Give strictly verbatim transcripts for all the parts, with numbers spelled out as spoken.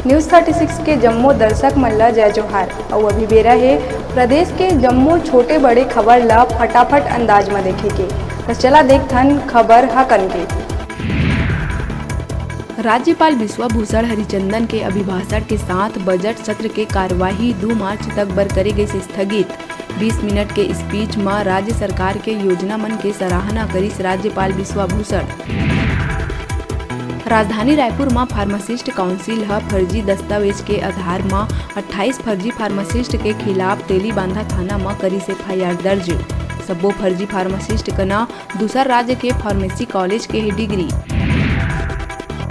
News thirty six के जम्मो दर्शक मन ला जय जोहार। अउ अभी बेरा हे प्रदेश के जम्मो छोटे बड़े खबर ला फटाफट अंदाज म देखे के। त चला देखथन खबर हकन के। राज्यपाल बिश्वा भूषण हरिचंदन के अभिभाषण के साथ बजट सत्र के कार्यवाही दू मार्च तक बर करे गइस स्थगित। बीस मिनट के स्पीच म राज्य सरकार के योजना मन के सराहना करिस राज्यपाल बिश्वा भूषण। राजधानी रायपुर म फार्मासिस्ट काउंसिल ह फर्जी दस्तावेज के आधार म अट्ठाईस फर्जी फार्मासिस्ट के खिलाफ तेलीबांधा थाना म करिस एफ आई आर दर्ज। सब्बो फर्जी फार्मासिस्ट कना दूसर राज्य के फार्मेसी कॉलेज के हे डिग्री।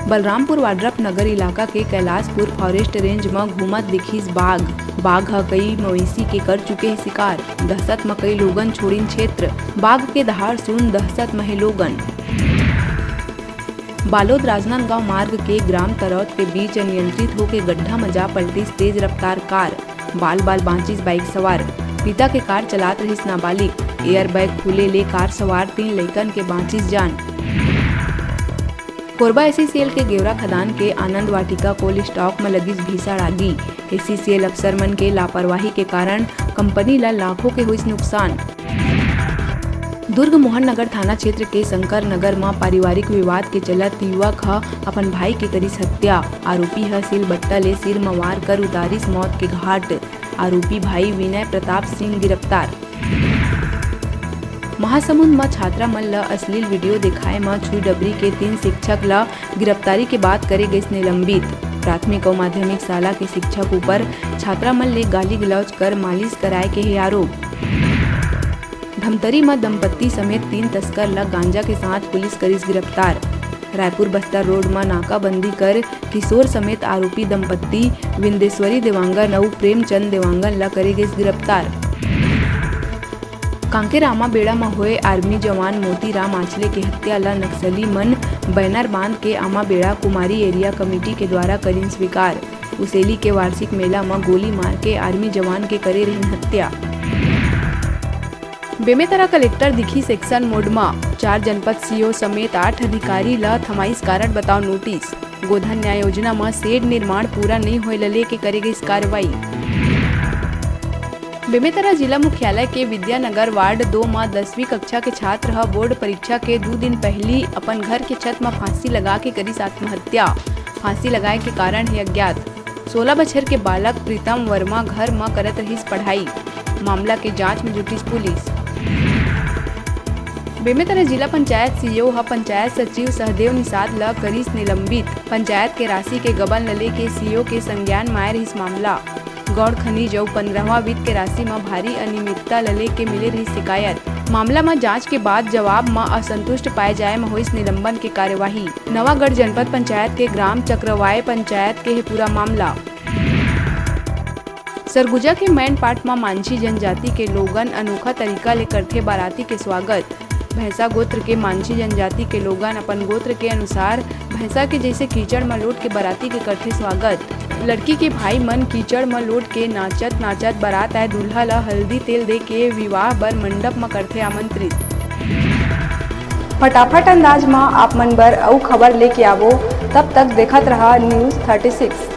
बलरामपुर वाड्रफ नगर इलाका के कैलाशपुर फॉरेस्ट रेंज म घूमत दिखिस बाघ। बाघ ह कई मवेशी के कर चुके हे शिकार। दहशत म कई लोगन छोड़िन क्षेत्र। बाघ के दहाड़ सुन दहशत म हे लोगन। बालोद राजनांदगांव मार्ग के ग्राम तरौत के बीच अनियंत्रित होके गड्ढा म जा पलटिस तेज रफ्तार कार। बाल बाल बांचिस बाइक सवार। पिता के कार चलात रहिस नाबालिग। एयर बैग खुले ले कार सवार तीन लइकन के बांचिस जान। कोरबा एसईसीएल के गेवरा खदान के आनंद वाटिका कोल्ड स्टॉक म लगिस भीषण आगी। एसईसीएल अफसर मन के लापरवाही के कारण कंपनी ल लाखों के होइस नुकसान। दुर्ग मोहन नगर थाना क्षेत्र के शंकर नगर म पारिवारिक विवाद के चलत युवक ह अपन भाई के करिस हत्या। आरोपी ह सिलबट्टा ले सिर म वार कर उतारिस मौत के घाट। आरोपी भाई विनय प्रताप सिंह गिरफ्तार। महासमुंद म छात्रा मन ल अश्लील वीडियो देखाए म छुईडबरी के तीन शिक्षक ल गिरफ्तारी के बाद करे गइस निलंबित। प्राथमिक अउ माध्यमिक शाला के शिक्षक ऊपर छात्रा मन ले गाली गलौज कर मालिश कराए के हे आरोप। धमतरी म दंपत्ति समेत तीन तस्कर ल गांजा के साथ पुलिस करिस गिरफ्तार। रायपुर बस्तर रोड म नाकाबंदी कर किशोर समेत आरोपी दंपत्ति विंदेश्वरी देवांगन अउ प्रेमचंद देवांगन ल करे गइस गिरफ्तार। कांकेर आमाबेड़ा म होए आर्मी जवान मोतीराम आंचले के हत्या ल नक्सली मन बैनर बांध के आमाबेड़ा कुमारी एरिया कमेटी के द्वारा करिन स्वीकार। उसेली के वार्षिक मेला म गोली मार के आर्मी जवान के करे रहिन हत्या। बेमेतरा कलेक्टर दिखिस एक्शन मोड म, चार जनपद सीओ समेत आठ अधिकारी ल थमाइस कारण बताओ नोटिस। गोधन न्याय योजना म शेड निर्माण पूरा नइ होए ल लेके करे गइस कार्रवाई। बेमेतरा जिला मुख्यालय के विद्यानगर वार्ड दो म दसवीं कक्षा के छात्र ह बोर्ड परीक्षा के दू दिन पहिली अपन घर के छत म फांसी लगा के करिस आत्महत्या। फांसी लगाए के कारण हे अज्ञात। सोलह बछर के बालक प्रीतम वर्मा घर म करत रहिस पढ़ाई। मामला के जांच म जुटिस पुलिस। बेमेतरा जिला पंचायत सीईओ ह पंचायत सचिव सहदेव निषाद ल करिस निलंबित। पंचायत के राशि के गबन ल लेके सीईओ के संज्ञान म आए रहिस मामला। गौण खनिज अउ पंद्रहवां वित्त के राशि म भारी अनियमितता ल लेके मिले रहिस शिकायत। मामला म जांच के बाद जवाब म असंतुष्ट पाए जाए म होइस निलंबन के कार्यवाही। नवागढ़ जनपद पंचायत के ग्राम चक्रवाय पंचायत के हे पूरा मामला। सरगुजा के मैनपाट म मांझी जनजाति के लोगन अनोखा तरीका ले करथे बाराती के स्वागत। भैंसा गोत्र के मांझी जनजाति के लोगन अपन गोत्र के अनुसार भैंसा के जैसे कीचड़ म लोट के बाराती के करथे स्वागत। लड़की के भाई मन कीचड़ म लोट के नाचत नाचत बारात आए दूल्हा ल हल्दी तेल दे के विवाह बर मंडप म करथे आमंत्रित। फटाफट अंदाज म आप मन बर अउ खबर लेके आवो, तब तक देखत रहा News thirty six।